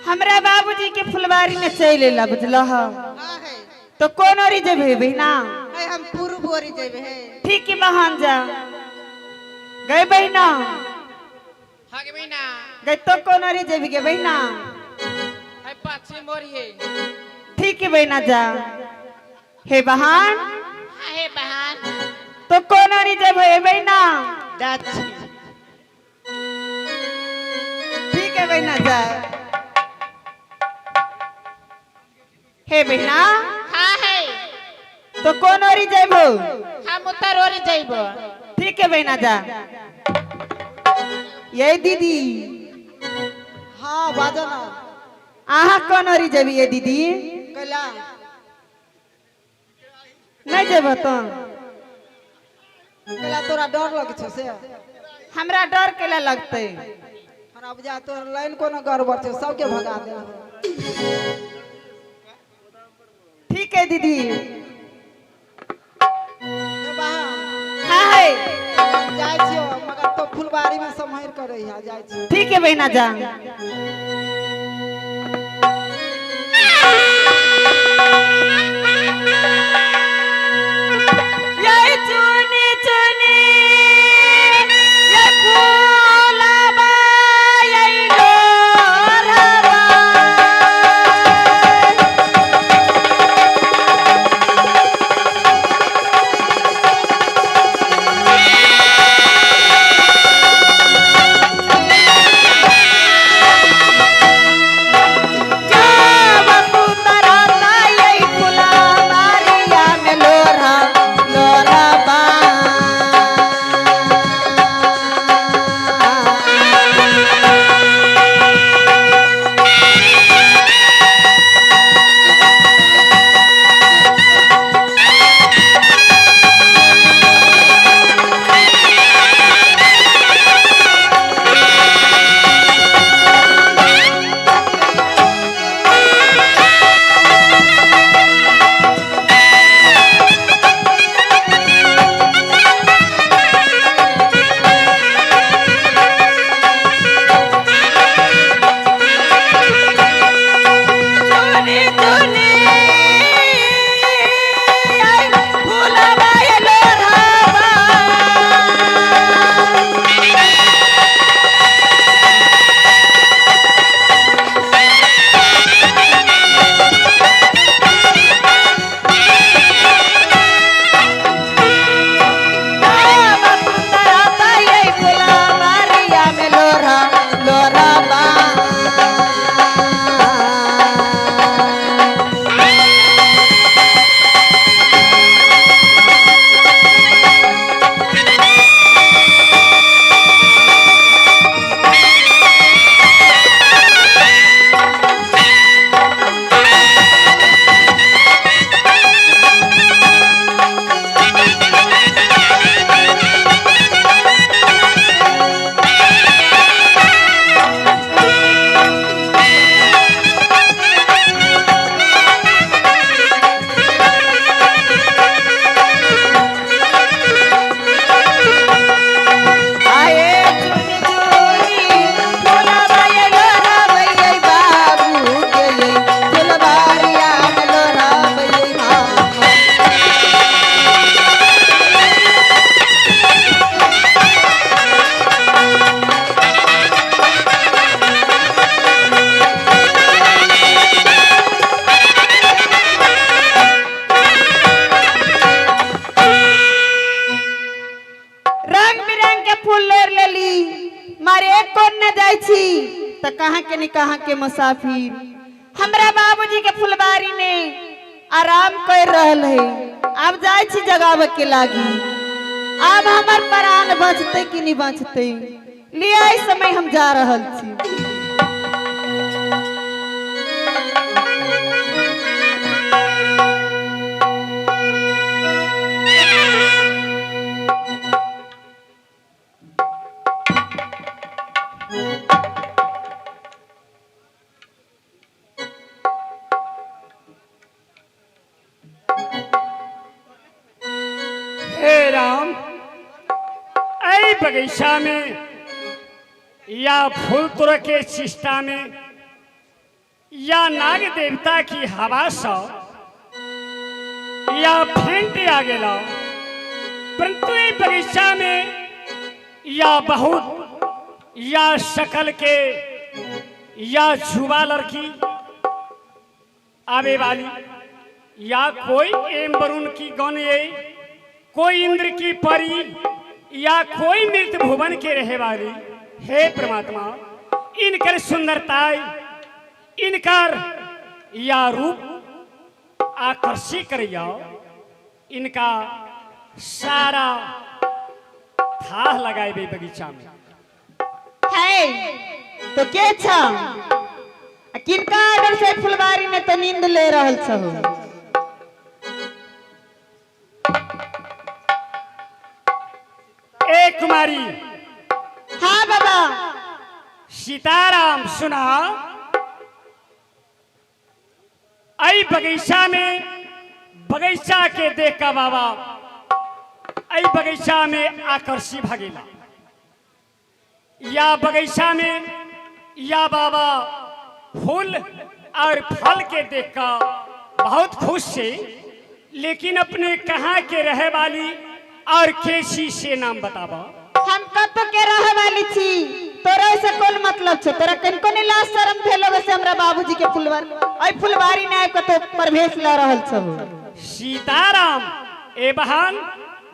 हमरा बाबूजी के फुलवारी में चलि एला बुझलह। हाँ है। तो कोन ओरी जेबे बहिना? है हम पूर्व ओरी जेबे है। ठीक है बहन जा गए बहिना। हाँ गे बहिना। गए तो कोन ओरी जेबी गे बहिना? है पश्चिम ओरी। ठीक है बहिना जा। हे बहन। हाँ हे बहन। तो कोन ओरी जेबे बहिना? दक्षिण। ठीक है बहिना जा। हे बहिना। हाँ है। तो कोन ओरी जेबो? हम उत्तर ओरी जेबो। ठीक है बहिना जा। ये दीदी। हाँ बाजो ना। अहाँ कोन ओरी जेबी ये दीदी? कैला। नहीं जेबो तो? कैला तोरा डर लगे छौ से? हमरा डर केला लगते? हमरा बुझा तोर लाइन कोनो गड़बड़ छौ, सबके भगा दे। ठीक है दीदी। हे बहन। हाँ है। हम जाइ छियौ मगर तो फुलबाड़ी में सम्हरि कर रहिया जाइ छियौ। ठीक है बहिना जा। ये चुनी चुनी ये फूलबा ये लोरबा। रंग बिरंग के फूल लोर लेली मारे एक कोन न जाय छी त कहाँ के नहीं कहाँ के मुसाफिर हमरा बाबूजी के फुलबारी में आराम कर रहल है। अब जाय छी जगावे के लागी। अब हमर प्राण बचते कि नहीं बचते लिया इस समय हम जा रहल छी। हे राम, ऐ बगीचा में या फूल तोड़ के शिष्टा में या नाग देवता की हवा सँ या फेंट आ गेला, परंतु ई बगीचा में या बहुत या शकल के या जुवा लड़की आवे वाली या कोई एम वरुण की गण ये, कोई इंद्र की परी या कोई मृत भुवन के रहे वाली। हे परमात्मा, इनकर सुंदरताई, इनकर या रूप आकर्षित करिया, इनका सारा थाह लगाए बगीचा में। है तो के छ आ किनका ऑर्डर से फुलवारी में तो नींद ले रहल छहो? ए कुमारी। हाँ बाबा। सीताराम, सुना, आई बगीचा में, बगीचा के देख का बाबा आई बगीचा में आकर्षी भगेला या बगीचा में या बाबा फूल और फल के देख का बहुत खुश से, लेकिन अपने कहाँ के रहे वाली और केसी से नाम बताबा। हम कत के रहे वाली छी, तोरा से कोन मतलब छो? तोरा कनको ने लाज शरम भेलो से हमरा बाबूजी के फुलवारी आई फुलवारी ने आबि कतो प्रवेश ल रहल छहो? सीताराम, ए बहन,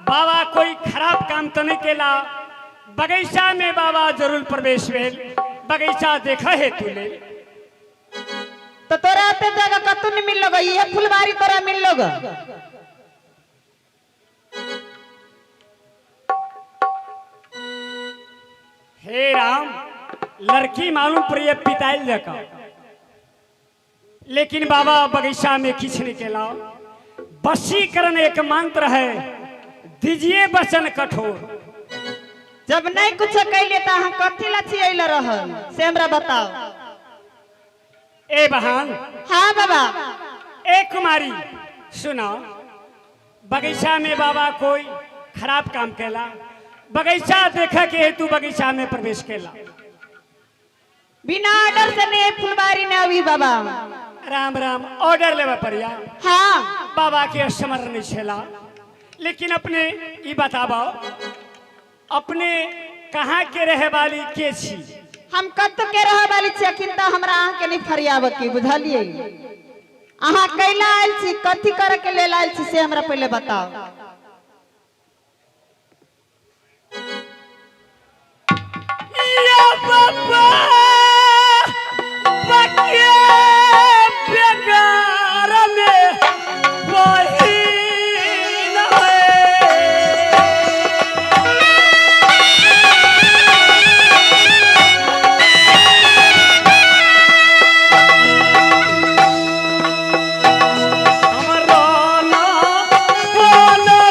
बाबा कोई खराब काम तो नहीं केला। बगीचा में बाबा जरूर प्रवेश भेल बगीचा देखा है तू ले। तो तोरा एते जगह कतौ नहीं मिललो, इहे फुलवारी तोरा मिललो? हे राम, लड़की मालूम पड़ी पिताइल जका, लेकिन बाबा बगीचा में किछ नहीं केला। वशीकरण एक मंत्र है, दीजिए वचन कठोर। जब नहीं कुछ कैले त अहाँ कथी ला छियैल रहल से हमरा बताओ। ए बहन। हाँ बाबा। ए कुमारी, सुना, बगीचा में बाबा कोई खराब काम केला, बगीचा देखे के हेतु बगीचा में प्रवेश केला। बिना ऑर्डर से नहीं फुलवारी ने अभी बाबा। राम राम, ऑर्डर लेवे पड़िया? हाँ। बाबा के स्मरण नहीं छेला, लेकिन अपने ई बताबो, अपने कहाँ के रहे वाली के छी? हम कत के रहे वाली छी अखिन त हमरा अहाँ के नहीं फरियाब के, बुझलिए? अहाँ कैला आयल छी, कथी करे के लेल आयल छी से हमरा पहले बताओ। या बाबा, बके बेगार में बहिन है। हमरा ना कोनो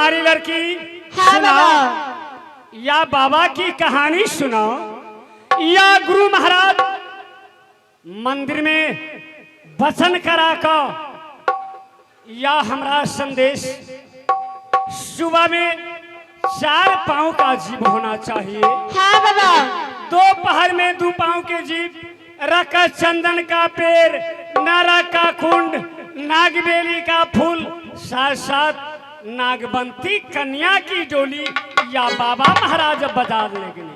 मारी लड़की हाँ सुनाओ बाबा। या बाबा की कहानी सुनाओ या गुरु महाराज मंदिर में वचन करा कर या हमरा संदेश सुबह में चार पांव का जीव होना चाहिए। हाँ बाबा। दोपहर में दो पांव के जीव, रख चंदन का पेड़, नारा का कुंड, नागबेली का फूल, साथ साथ नागवंती कन्या की डोली या बाबा महाराज बाजार ले गए।